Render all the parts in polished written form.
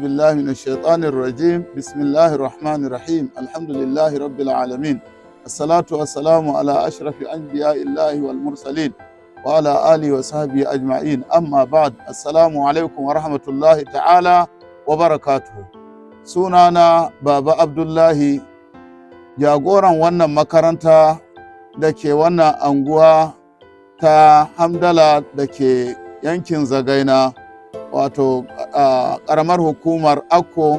بالله من الشيطان الرجيم. بسم الله الرحمن الرحيم. الحمد لله رب العالمين، الصلاة والسلام على أشرف أنبياء الله والمرسلين وعلى آله وصحبه أجمعين. أما بعد، السلام عليكم ورحمة الله تعالى وبركاته. Sunana Baba Abdullahi, jagoran wannan makaranta da ke wannan anguwa ta Hamdala da ke yankin Zagaina, wato a ƙaramar hukumar Akko,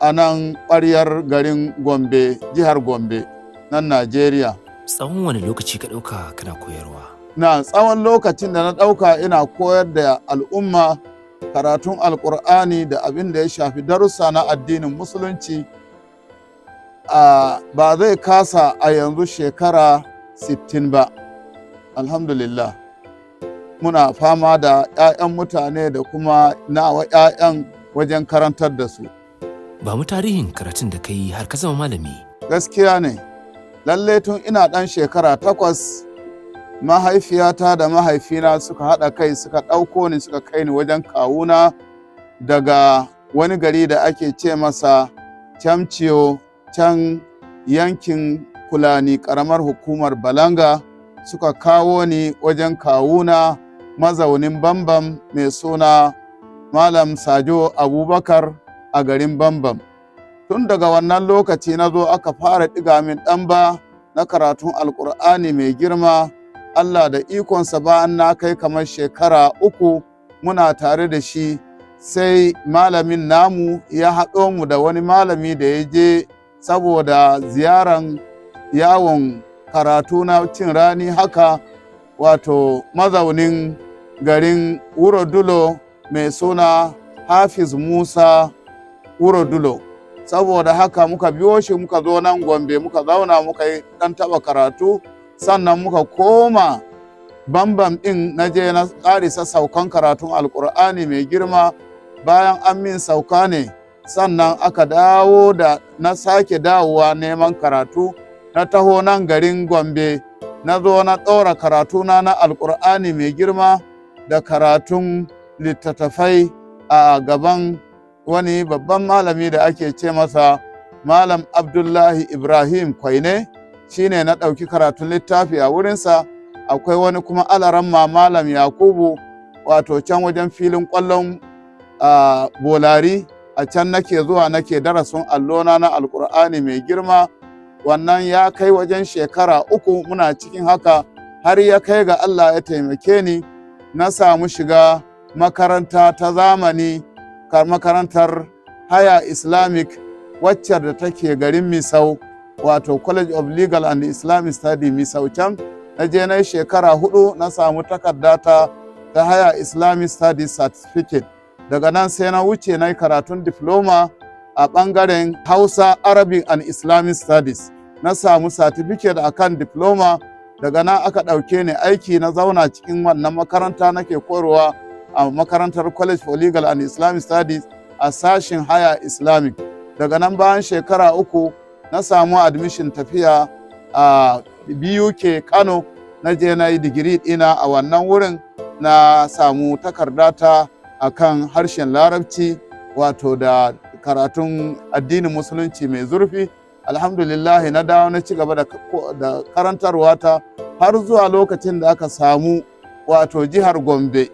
a nan ƙwaryar garin Gombe, jihar Gombe, nan Najeriya. Tsawon wani lokaci ka ɗauka kana koyarwa? Na tsawon lokacin da na ɗauka ina koyar da al'umma karatun Alƙur'ani da abin da ya shafi darussa na addinin Musulunci, ba zai kasa a yanzu shekara 60 ba. Alhamdulillah, muna fama da 'ya'yan mutane da kuma nawa 'ya'yan wajen karantar da su. Ba mu tarihin karatun da ka yi har ka zama malami. Gaskiya ne, lalle tun ina ɗan shekara 8, mahaifiyata da mahaifina suka haɗa kai suka ɗauko ni, suka kai ni wajen kawuna daga wani gari da ake ce masa Camciyo, can yankin Kulani, ƙaramar hukumar Balanga. Suka kawo ni wajen kawuna mazaunin Bambam mai suna Malam Sajo Abubakar a garin Bambam. Tun daga wannan lokaci na zo aka fara ɗiga min ɗamba na karatun Alƙur'ani mai girma. Allah da ikonsa, bayan na kai kamar shekara 3 muna tare da shi, sai malamin namu ya haɗo mu da wani malami da ya je saboda ziyaran yawon karatu na cin rani haka, wato mazaunin garin Wurodulo mai suna Hafiz Musa Wurodulo. Saboda haka muka biyo shi, muka zo nan Gombe, muka zauna, muka yi ɗan taɓa karatu. Sannan muka koma Bambam ɗin, na je na ƙarisa saukan karatun Alƙur'ani mai girma. Bayan an min sauka ne, sannan aka dawo da na sake dawowa neman karatu. Na taho nan garin Gombe, na zo na ɗora karatuna na Alƙur'ani mai girma da karatun littattafai a gaban wani babban malami da ake ce masa Malam Abdullahi Ibrahim Kwaine. Shine na ɗauki karatun littafi a wurinsa. Akwai wani kuma alaramma, Malam Yakubu, wato can wajen filin ƙwallon Bolari, a can nake zuwa nake darasin allona na Alƙur'ani mai girma. Wannan ya kai wajen shekara 3 muna cikin haka, har ya kai ga Allah ya taimake ni na samu shiga makaranta ta zamani, makarantar Higher Islamic wacce da take garin Misau, wato College of Legal and Islamic Study Misau. Can na je na yi shekara 4, na samu takarda ta Higher Islamic Studies Certificate. Daga nan sai na wuce na yi karatun diploma a ɓangaren Hausa, Arabic and Islamic Studies. Na samu certificate akan diploma. Daga nan aka ɗauke ni aiki, na zauna cikin wannan makaranta, nake koyarwa a makarantar College for Legal and Islamic Studies a sashin Higher Islamic. Daga nan, bayan shekara 3, na samu admission tafiya a BUK Kano. Na je na yi digiri ɗina a wannan wurin, na samu takardata a kan harshen Larabci, wato da karatun addinin Musulunci mai zurfi. Alhamdulillah, na dawo na ci gaba da karantarwa ta har zuwa lokacin da aka samu wato jihar Gombe.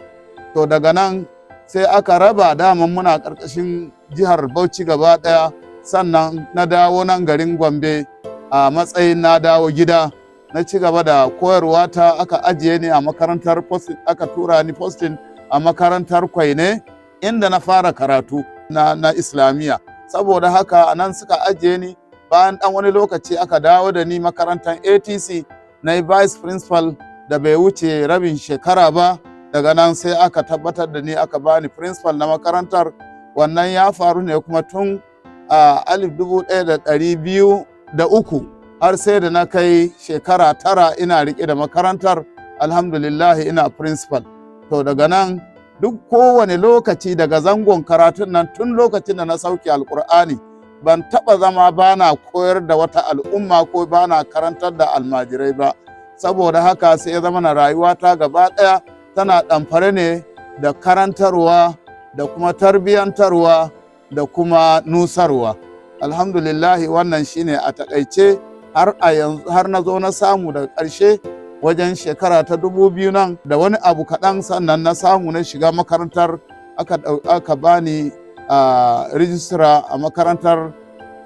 To daga nan sai aka raba, daman muna ƙarƙashin jihar Bauchi gaba ɗaya. Sannan na dawo nan garin Gombe a matsayin na dawo gida, na ci gaba da koyarwa ta. Aka ajiye ni a makarantar posting, aka tura ni posting a makarantar Kwaine, inda na fara karatu na Islamiyya. Saboda haka a nan suka ajiye ni. Bayan ɗan wani lokaci aka dawo da ni makarantar ATC, na yi vice principal da bai wuce rabin shekara ba. Daga nan sai aka tabbatar da ni, aka bani principal na makarantar. Wannan ya faru ne kuma tun a 1203, har sai da na kai shekara 9 ina riƙe da makarantar, alhamdulillah, ina principal. To daga nan duk kowane lokaci daga zangon karatun nan, tun lokacin da na sauke Alkur'ani, ban taɓa zama bana koyar da wata al'umma ko bana karantar da almajirai ba. Saboda haka sai ya zama na rayuwata gaba ɗaya tana ɗamfare ne da karantarwa da kuma tarbiyyantarwa da kuma nusarwa. Alhamdulillahi, wannan shine a takaice har a yanzu har na zo na samu daga ƙarshe wajen shekara ta 2000 nan da wani abu kaɗan, sannan na samu na shiga makarantar, aka bani a registrar a makarantar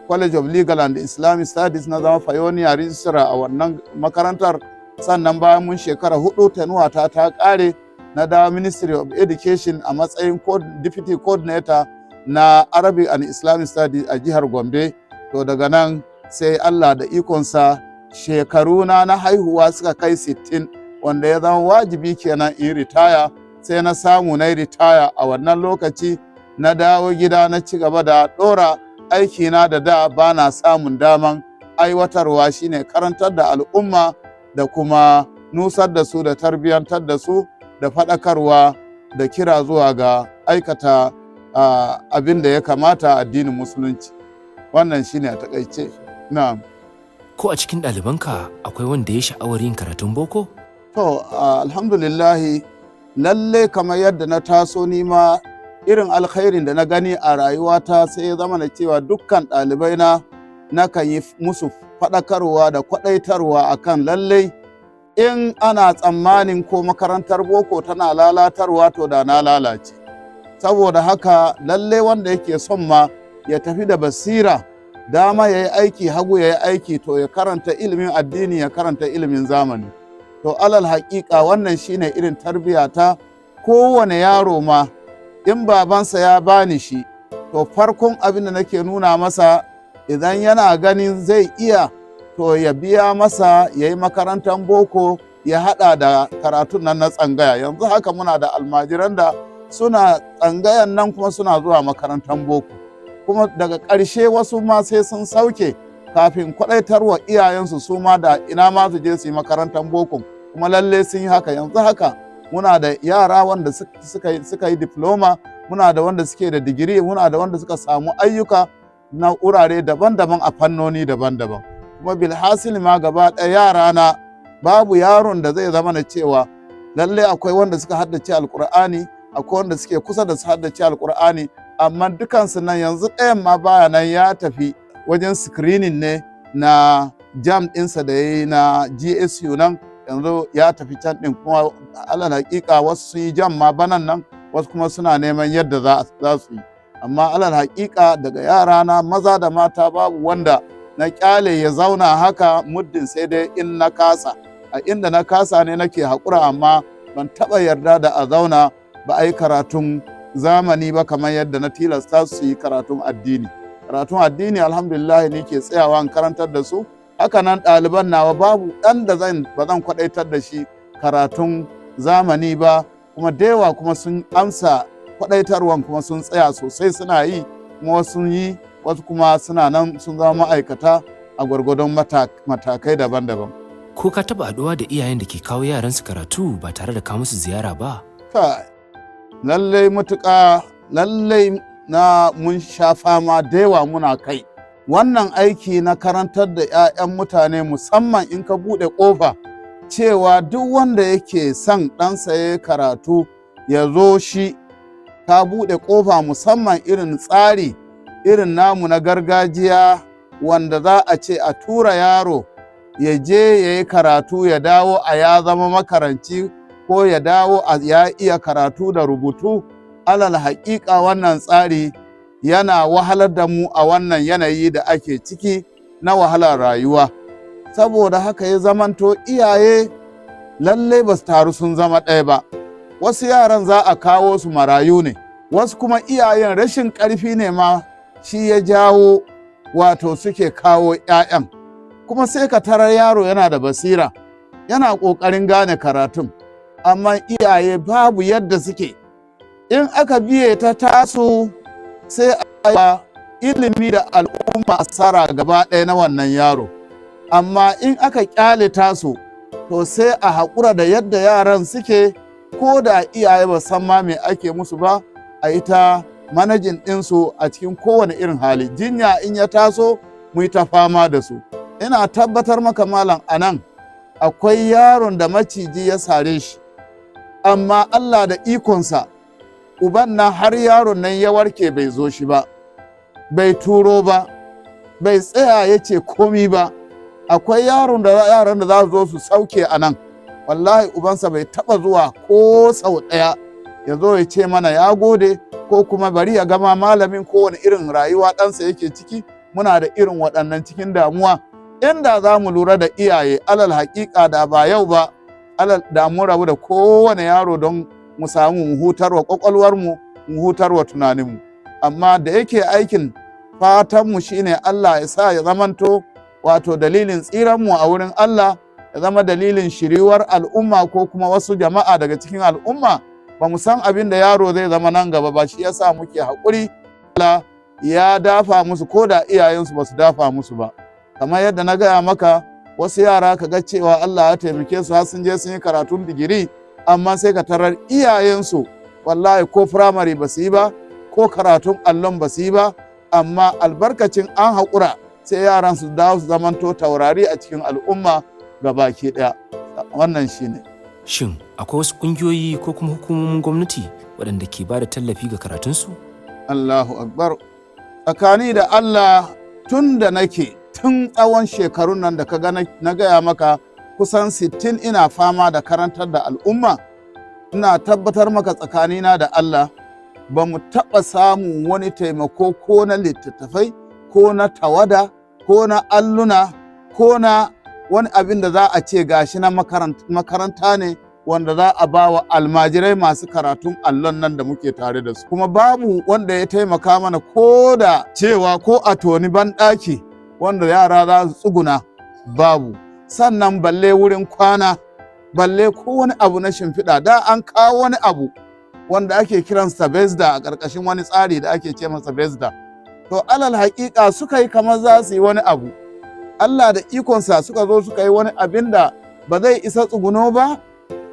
College of Legal and Islamic Studies. Na zama pioneer registrar a wannan makarantar. Sannan bayan mun shekara 4, tenure ta ta ƙare, na dawo Ministry of Education a matsayin deputy coordinator na Arabic and Islamic Studies a jihar Gombe. To daga nan sai Allah da ikonsa shekaruna na haihuwa suka kai 60, wanda ya zama wajibi kenan in ritaya. Sai na samu na ritaya a wannan lokaci, na dawo gida, na ci gaba da ɗora aikina da da ba na samun daman aiwatarwa, shine karantar da al'umma da kuma nusar da su da tarbiyyantar da su da faɗakarwa da kira zuwa ga aikata abin da ya kamata a addinin Musulunci. Wannan shine a takaice, na'am. Ko a cikin ɗalibanka akwai wanda ya sha'awar yin karatun boko? To, alhamdulillahi, lalle kamar yadda na taso nima irin alkhairin da na gani a rayuwata, sai ya zama na cewa dukkan ɗalibai na nakan yi musu faɗakarwa da kwaɗaitarwa akan lallai in ana tsammanin ko makarantar boko tana lalatarwa, to da na lalace. Saboda haka lallai wanda yake son ma ya tafi da basira, dama ya yi aiki, hagu ya yi aiki, to ya karanta ilimin addini, ya karanta ilimin zamani. To alal haƙiƙa wannan shine irin tarbiyya ta. Kowane yaro ma in babansa ya bani shi, to farkon abin da nake nuna masa, idan yana ganin zai iya, to ya biya masa ya yi makarantar boko ya haɗa da karatun nan na tsangaya. Yanzu haka muna da almajiran da suna tsangayan nan kuma suna zuwa makarantar boko. Kuma daga ƙarshe wasu ma sai sun sauke kafin kwaɗaitarwa iyayensu su ma da ina ma su je su yi makarantar boko, kuma lalle sun yi haka. Yanzu haka muna da yara wanda suka yi diploma, muna da wanda suke da digiri, muna da wanda suka samu ayyuka na wurare daban-daban a fannoni daban-daban. Kuma bilhassali ma gaba ɗaya yara na babu yaron da zai zama na cewa lalle akwai wanda suka haddace Alkur'ani, akwai wanda suke kusa da su haddace Alkur'ani, amma dukansu nan yanzu ɗayan ma baya nan, ya tafi wajen screening ne na JAMB ɗinsa da ya yi na GSU nan, yanzu ya tafi can ɗin. Kuma alal haƙiƙa wasu sun yi JAMB ma banan nan, wasu kuma suna neman yadda za su yi. Amma alal haƙiƙa daga yara na maza da mata babu wanda na ƙyale ya zauna haka muddin, sai dai in na kasa. A inda na kasa ne nake haƙura, amma ban taɓa yarda da a zauna ba a yi karatun zamani ba kamar yadda na tilasta su yi karatun addini. Karatun addini, alhamdulillah, ni ke tsayawa in karantar da su. Haka nan ɗaliban nawa, babu ɗan da zan ba zan kwaɗaitar da shi karatun zamani ba. Kuma da yawa kuma sun amsa kwaɗaitarwan, kuma sun tsaya sosai suna yi, kuma wasu sun yi, wasu kuma suna nan sun zama ma'aikata a gwargwadon matakai daban-daban. Ko ka taɓa haɗuwa da iyayen da ke kawo yaransu karatu ba tare da ka musu ziyara ba? Kai, lallai matuƙa, lallai na mun sha fama da yawa muna kai. Wannan aiki na karantar da 'ya'yan mutane, musamman in ka buɗe ƙofa cewa duk wanda yake son ɗansa ya karatu ya zo shi, ka buɗe ƙofa, musamman irin tsari irin namu na gargajiya wanda za a ce a tura yaro ya je ya yi karatu, ya dawo a ya zama makaranci, ko ya dawo a ya iya karatu da rubutu. Alal haƙiƙa wannan tsari yana wahalar da mu a wannan yanayi da ake ciki na wahalar rayuwa. Saboda haka ya zamanto iyaye lallai ba su taru sun zama ɗaya ba. Wasu yaran za a kawo su marayu ne, wasu kuma iyayen rashin ƙarfi ne ma shi ya jawo wato suke kawo 'ya'yan. Kuma sai ka tarar yaro yana da basira, yana ƙoƙarin gane karatun, amma iyaye babu yadda suke. In aka biye ta tasu, sai a ilimi da al'umma asara gaba ɗaya na wannan yaro. Amma in aka ƙyale tasu, to sai a haƙura da yadda yaran suke, ko da iyaye ba san ma me ake musu ba, a ita managing ɗinsu a cikin kowane irin hali. Jinya in ya taso, mu yi ta fama da su. Ina tabbatar maka, malam, anan akwai yaron da maciji ya sare shi, amma Allah da ikonsa uban nan har yaron nan ya warke bai zo shi ba. Bai turo ba, bai tsaya ya ce komi ba. Akwai yaron da yaran da za su zo su sauke a nan, wallahi ubansa bai taba zuwa ko sau ɗaya ya zo ya ce mana ya gode, ko kuma bari ya gama malamin kowane irin rayuwa ɗansa yake ciki. Muna da irin waɗannan cikin damuwa. Inda za mu lura da iyaye, alal haƙiƙa da ba yau ba, alal da mu rabu da kowane yaro don mu samu mu hutarwa ƙwaƙwalwarmu, mu hutarwa tunaninmu. Amma da yake aikin, fatanmu shine Allah ya sa ya zamanto wato dalilin tsiranmu a wurin Allah, ya zama dalilin shiriwar al'umma ko kuma wasu jama'a daga cikin al'umma. Ba mu san abin da yaro zai zama nan gaba ba, shi yasa muke haƙuri. Allah ya dafa musu ko da iyayensu ba su dafa musu ba. Kamar yadda na gaya maka, wasu yara ka ga cewa Allah ya taimake su har sun je sun yi karatun digiri, amma sai ka tarar iyayensu wallahi ko firamare ba su yi ba, ko karatun allon ba su yi ba. Amma albarkacin an haƙura, sai yaran su dawo su zamanto taurari a cikin al'umma baki ɗaya. Wannan shine. Shin akwai wasu ƙungiyoyi ko kuma hukumomin gwamnati waɗanda ke ba da tallafi ga karatunsu? Allahu akbar! Tsakani da Allah, tun da nake, tun tsawon shekarun nan da ka ga na gaya maka, kusan 60 ina fama da karantar da al'umma, ina tabbatar maka tsakanina da Allah ba mu taɓa samun wani taimako ko na littattafai, ko na tawada, ko na alluna, ko na wani abin da za a ce gashi na makaranta ne wanda za a ba wa almajirai masu karatun allon nan da muke tare da su. Kuma babu wanda ya taimaka mana ko da cewa ko a toni banɗaki wanda yara za su tsuguna, babu. Sannan balle wurin kwana, balle ko wani abu na shimfiɗa. Da an kawo wani abu wanda ake kiransa BESDA, a ƙarƙashin wani tsari da ake ce masa BESDA. To, alal haƙiƙa suka yi kamar za su yi wani abu, Allah da ikonsa suka zo suka yi wani abin da ba zai isa tsuguno ba,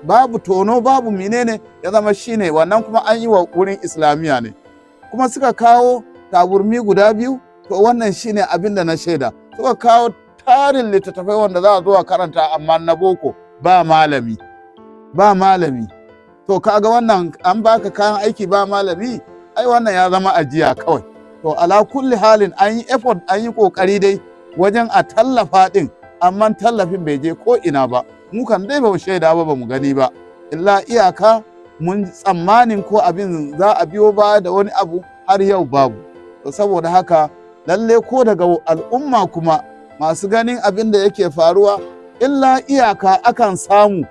babu tono, babu menene, ya zama shine wannan. Kuma an yi wa wurin islamiyya ne, kuma suka kawo taburmi guda biyu. To, wannan shine abin da na shaida. Suka kawo tarin littattafai wanda za a zo a karanta, amma na boko, ba malami, ba malami. To, kaga wannan an baka kayan aiki ba malami, ai wannan ya zama ajiya kawai. To, ala kulli halin, an yi effort, an yi kokari dai wajen a tallafa din, amma tallafin bai je ko ina ba. Mu kan dai ba mu shaida ba, ba mu gani ba. Illa iyaka mun tsammanin ko abin za a biyo ba da wani abu, har yau babu. To, saboda haka lalle ko daga al'umma kuma masu ganin abin da yake faruwa, illa iyaka akan samu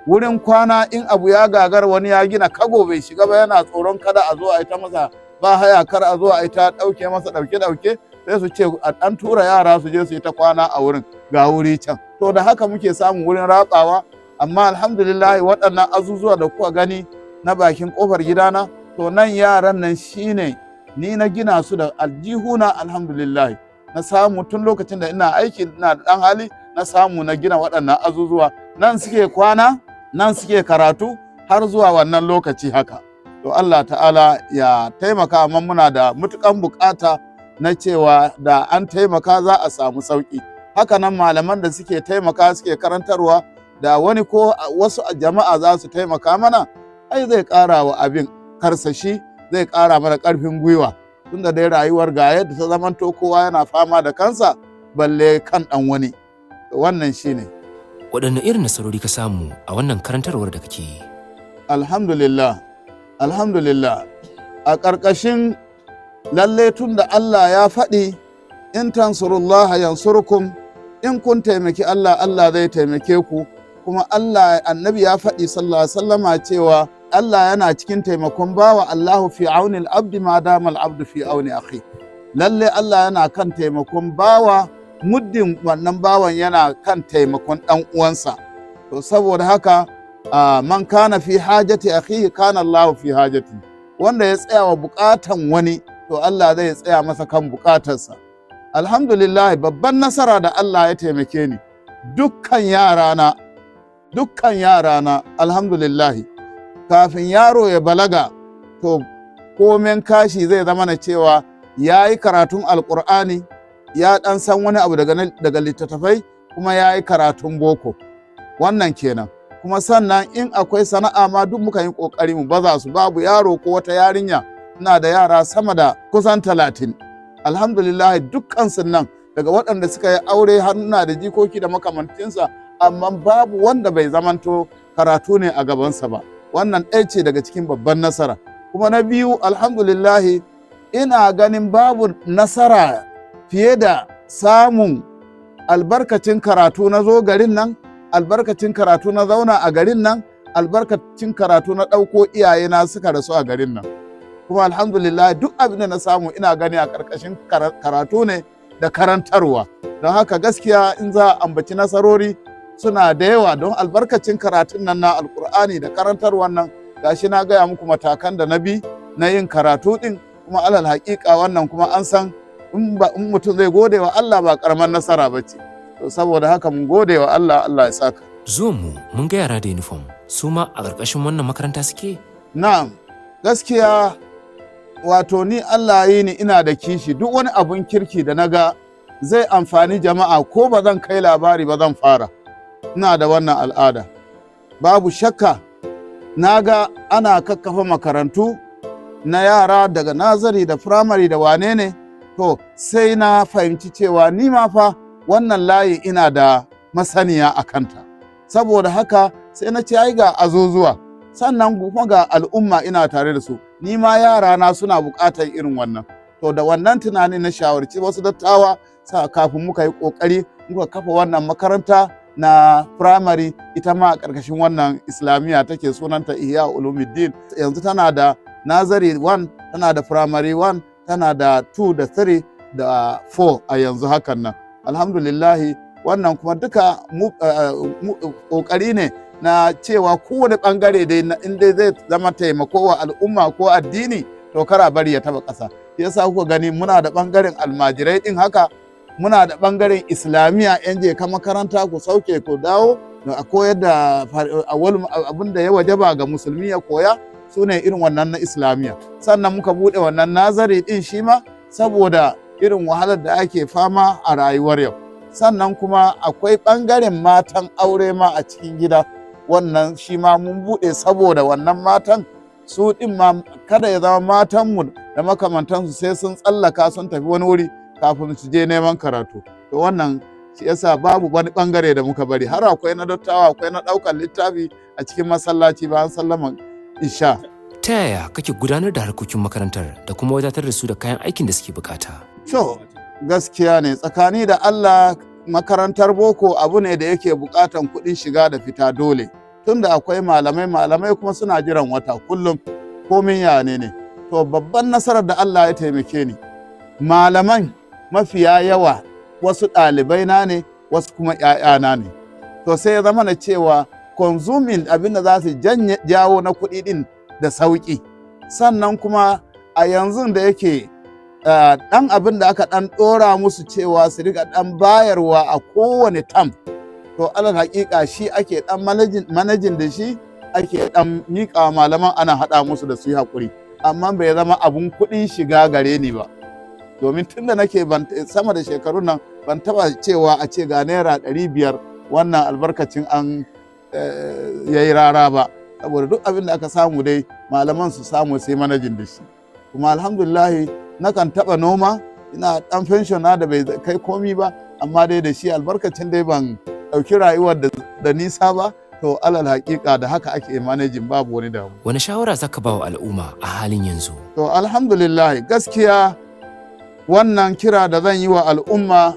wurin kwana in abu ya gagar, wani ya gina kago bai shiga ba, yana tsoron kada a zo a yi ta masa ba haya, kar a zo a yi ta ɗauke masa ɗauke ɗauke, sai su ce an tura yara su je su yi ta kwana a wurin, ga wuri can. To, da haka muke samun wurin ratsawa. Amma alhamdulillah, waɗannan azuzuwa da kuka gani na bakin kofar gidana, to, nan yaran nan shine ni na gina su da aljihuna. Alhamdulillah, na samu tun lokacin da ina aiki, ina da ɗan hali, na samu na gina waɗannan azuzuwa. Nan suke kwana, nan suke karatu har zuwa wannan lokaci haka. To, Allah ta'ala ya taimaka. Amma muna da mutukan bukata na cewa da an taimaka za a samu sauki. Haka nan malaman da suke taimaka suke karantarwa, da wani ko wasu jama'a za su taimaka mana, ai zai ƙara wa abin karsashi, zai ƙara mana ƙarfin gwiwa, tunda dai rayuwar ga yadda ta zamanto, kowa yana fama da kansa, balle kan ɗan wani. Wannan shine. Waɗanne irin nasarori ka samu a wannan karantarwar da kake yi? Alhamdulillah, alhamdulillah. A ƙarƙashin lalle, tun da Allah ya faɗi, "In tansurullaha yansurkum", in kun taimaki Allah, Allah zai taimake ku. Kuma Allah, annabi ya faɗi sallallahu alaihi wasallama cewa Allah yana cikin taimakon bawa, "Allahu fi auni al-abdi ma dama al-abdu fi auni akhi". Lalle Allah yana kan taimakon bawa muddin wannan bawan yana kan taimakon ɗan uwansa. To, saboda haka "Man kana fi hajati akhihi kana Allah fi hajati". Wanda ya tsaya wa bukatan wani, to Allah zai tsaya masa kan bukatarsa. Alhamdulillah, babban nasara da Allah ya taimake ni, dukkan yarana, dukkan yarana, alhamdulillah, kafin yaro ya balaga, to komen kashi zai zama na cewa ya yi karatun Alkur'ani, ya ɗan san wani abu daga littattafai, kuma ya yi karatun boko. Wannan kenan. Kuma sannan in akwai sana'a ma, duk muka yi ƙoƙari mu baza su. Babu yaro ko wata yarinya, ina da yara sama da kusan 30. Alhamdulillah, dukkan nan daga waɗanda suka yi aure har na da jikoki da makamantinsa, amma babu wanda bai zamanto karatu ne a gabansa ba. Wannan ɗaya ce daga cikin babban nasara. Kuma na biyu, alhamdulillahi, ina ganin babu nasara fiye da samun albarkacin karatu na zo garin nan, albarkacin karatu na zauna a garin nan, albarkacin karatu na ɗauko iyayena suka rasu a garin nan. Kuma alhamdulillah, duk abin da na samu ina gani a ƙarƙashin karatu ne da karantarwa. Don haka gaskiya, in za a ambaci nasarori, suna da yawa, don albarkacin karatun nan na Alkur'ani da karantarwan nan. Gashi na gaya muku matakan da na bi na yin karatu din. Kuma alal haƙiƙa, wannan kuma an san in mutum zai gode wa Allah, ba karamar nasara ba ce. To, saboda haka mun gode wa Allah. Allah ya saka. Zuwan mu, mun ga yara da uniform, su ma a ƙarƙashin wannan makaranta suke? Na'am, gaskiya, wato ni Allah yi ni ina da kishi. Duk wani abun kirki da na ga zai amfani jama'a, ko ba zan kai labari ba, zan fara. Ina da wannan al'ada. Babu shakka, na ga ana kakkafa makarantu na yara daga nursery da firamare da wane ne. To, sai na fahimci cewa ni ma fa wannan layi ina da masaniya a kanta. Saboda haka sai na ce, ai ga azuzuwa, sannan kuma ga al'umma ina tare da su, ni ma yara na suna buƙatar irin wannan. To, da wannan tunanin na shawarci wasu dattawa sa kafin muka yi ƙoƙari muka kafa wannan makaranta na firamare. Ita ma a ƙarƙashin wannan Islamiyya take, sunanta Ihya Ulumuddin. Yanzu tana da nursery 1, tana da primary 1, tana da 2 da 3 da 4 a yanzu hakan nan, alhamdulillahi. Wannan kuma duka ƙoƙari ne na cewa kowane ɓangare dai in dai zai zama taimako wa al'umma ko addini, to kara bari ya taba ƙasa. Yasa kuka gani muna da ɓangaren almajirai ɗin, haka muna da ɓangaren Islamiyya, yan je ka makaranta ku sauke ku dawo, a koyar da abin da ya wajaba ga musulmi ya koya, su ne irin wannan na Islamiyya. Sannan muka buɗe wannan nursery ɗin shi ma saboda irin wahalar da ake fama a rayuwar yau. Sannan kuma akwai ɓangaren matan aure ma a cikin gida. Wannan shi ma mun buɗe saboda wannan matan su ɗin ma kada ya zama matanmu da makamantansu sai sun tsallaka sun tafi wani wuri kafin su je neman karatu. To, wannan shi yasa babu wani bangare da muka bari. Har akwai na dattawa, akwai na ɗaukar littafi a cikin masallaci bayan sallaman isha. Ta yaya kake gudanar da harkokin makarantar da kuma wadatar da su da kayan aikin da suke bukata? To, gaskiya ne, tsakani da Allah, makarantar boko abu ne da yake bukatan kuɗin shiga da fita dole, tunda akwai malamai, malamai kuma suna jiran wata kullum, komin ya ne ne. To, babban nasarar da Allah ya taimake ni, malaman mafiya yawa wasu ɗalibai na ne, wasu kuma ‘ya'yana ne. To, sai ya zama na cewa consuming abin da za su jawo na kuɗi ɗin da sauƙi. Sannan kuma a yanzu da yake ɗan abin da aka ɗan ɗora musu cewa su riga ɗan bayarwa a kowane term, to alal haƙiƙa shi ake ɗan managing da shi, ake ɗan miƙa malaman, ana haɗa musu da su yi haƙuri. Amma bai zama abun kuɗin shiga gare ni ba, domin tun da nake sama da shekarun nan, ban taɓa cewa a ce ga ₦500 wannan albarkacin an yayi rara ba, saboda duk abin da aka samu dai malaman su samu sai managing da shi. Kuma alhamdulillahi, nakan taɓa noma, ina ɗan pension na da bai kai komi ba, amma dai da shi albarkacin dai ban ɗauki rayuwar da nisa ba. To, alal haƙiƙa, da haka ake managing, babu wani damu. Wani shawara zaka ba wa al'umma a halin yanzu? To, alhamdulillah, gaskiya wannan kira da zan yi wa al'umma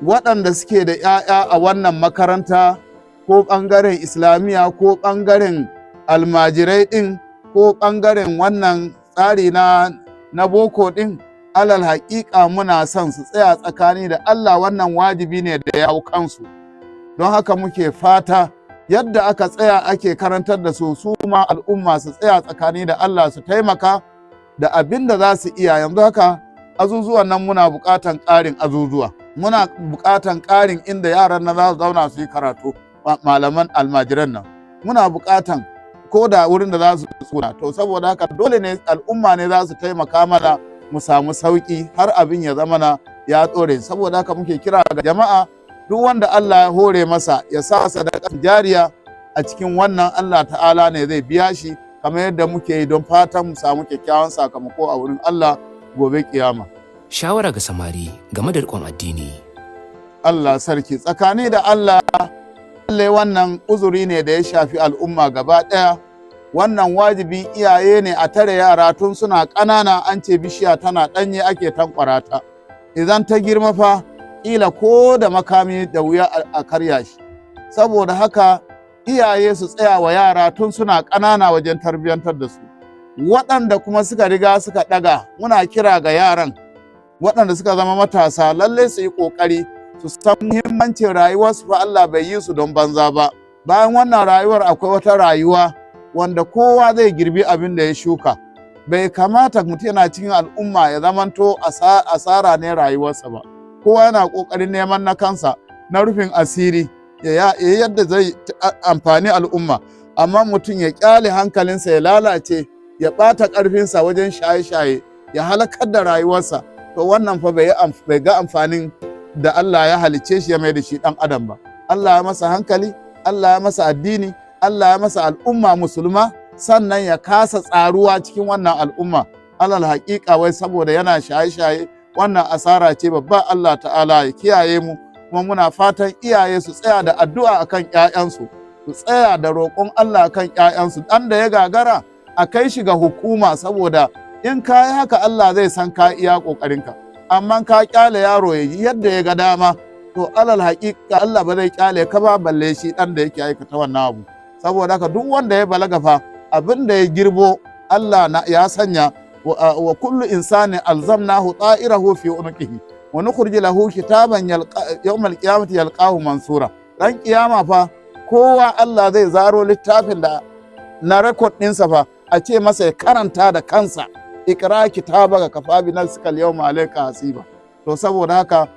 waɗanda suke da 'ya'ya a wannan makaranta, ko ɓangaren Islamiyya, ko ɓangaren almajirai ɗin, ko ɓangaren wannan tsari na boko ɗin, alal haƙiƙa muna son su tsaya tsakani da Allah. Wannan wajibi ne da ya hau kansu. Don haka muke fata yadda aka tsaya ake karantar da su, su ma al'umma su tsaya tsakani da Allah, su taimaka da abin da za su iya. Yanzu haka azuzuwan nan muna buƙatan ƙarin azuzuwa, muna buƙatan ƙarin inda yaran nan za su zauna su yi karatu, malaman almajiran nan muna buƙatan ko da wurin da za su tsuna. To, saboda haka dole ne al'umma ne za su taimaka mana mu samu sauƙi har abin ya zama na ya tsore. Saboda haka muke kira ga jama'a, duk wanda Allah ya hore masa, ya sa sadaka jariya a cikin wannan. Allah ta'ala ne zai biya shi, kamar yadda muke yi, don fatan mu samu kyakkyawan sakamako a wurin Allah gobe kiyama. Shawara ga samari game da riƙon addini. Allah sarki, tsakani da Allah, lalle wannan uzuri ne da ya shafi al'umma gaba ɗaya. Wannan wajibin iyaye ne a tare yara tun suna ƙanana. An ce bishiya tana ɗanye ake tankwara ta, idan ta girma fa ƙila ko da makami da wuya a karya shi. Saboda haka iyaye su tsaya wa yara tun suna ƙanana wajen tarbiyyantar da su. Waɗanda kuma suka riga suka ɗaga, muna kira ga yaran waɗanda suka zama matasa, lallai su yi ƙoƙari su san muhimmancin rayuwarsu fa. Allah bai yi su don banza ba. Bayan wannan rayuwar akwai wata rayuwa wanda kowa zai girbi abin da ya shuka. Bai kamata mutum yana cikin al'umma ya zamanto asara ne rayuwarsa ba. Kowa yana ƙoƙarin neman na kansa na rufin asiri, ya yadda zai amfani al'umma, amma mutum ya ƙyale hankalinsa ya lalace, ya ɓata ƙarfinsa wajen shaye-shaye, ya halakar da rayuwarsa, to wannan fa bai ga amfanin da Allah ya halicce shi ya mai da shi ɗan adam ba. Allah ya masa hankali, Allah ya masa addini, Allah ya masa al'umma musulma, sannan ya kasa tsaruwa cikin wannan al'umma, alal haƙiƙa, wai saboda yana shaye-shaye. Wannan asara ce babba. Allah ta'ala ya kiyaye mu. Kuma muna fatan iyaye su tsaya da addu'a akan ƴaƴansu, su tsaya da roƙon Allah akan ƴaƴansu. Ɗan da ya gagara, a kai shi ga hukuma, saboda in ka yi haka Allah zai san ka iya ƙoƙarinka. Amma ka kyale yaro ya yi yadda ya ga dama, to alal haƙiƙa Allah ba zai kyale ka ba, balle shi ɗan da yake aikata wannan abu. Saboda haka duk wanda ya balaga fa, abin da ya girbo Allah na ya sanya. Wa kullu insani alzamnahu ta'irahu fi unuqihi wa nukhrij lahu kitaban yawmal qiyamati yalqahu mansura. Ran kiyama fa kowa Allah zai zaro littafin da na record ɗinsa fa, a ce masa ya karanta da kansa: "Iqra kitabaka kafa bi nafsika al-yawma alayka hasiba." To saboda haka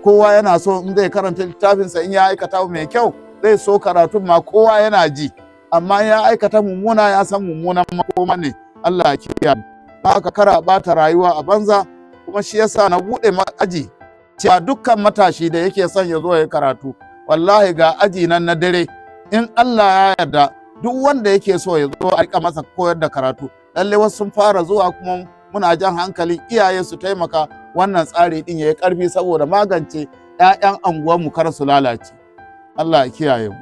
kowa yana so in zai karanta littafinsa, in ya aikata mai kyau zai so karatun ma kowa yana ji, amma ya aikata mummuna ya san mummunan makoma ne. Allah ya kiyaye. Haka kara bata rayuwa a banza. Kuma shi yasa na bude aji cewa dukkan matashi da yake son ya zo ya karatu, wallahi ga aji nan na dare. In Allah ya yarda, duk wanda yake so ya zo a rika masa koyar da karatu. Lalle wasu sun fara zuwa, kuma muna jan hankalin iyaye su taimaka wannan tsari din ya yi karfi, saboda magance 'ya'yan anguwanmu kar su lalace. Allah ya kiyaye mu.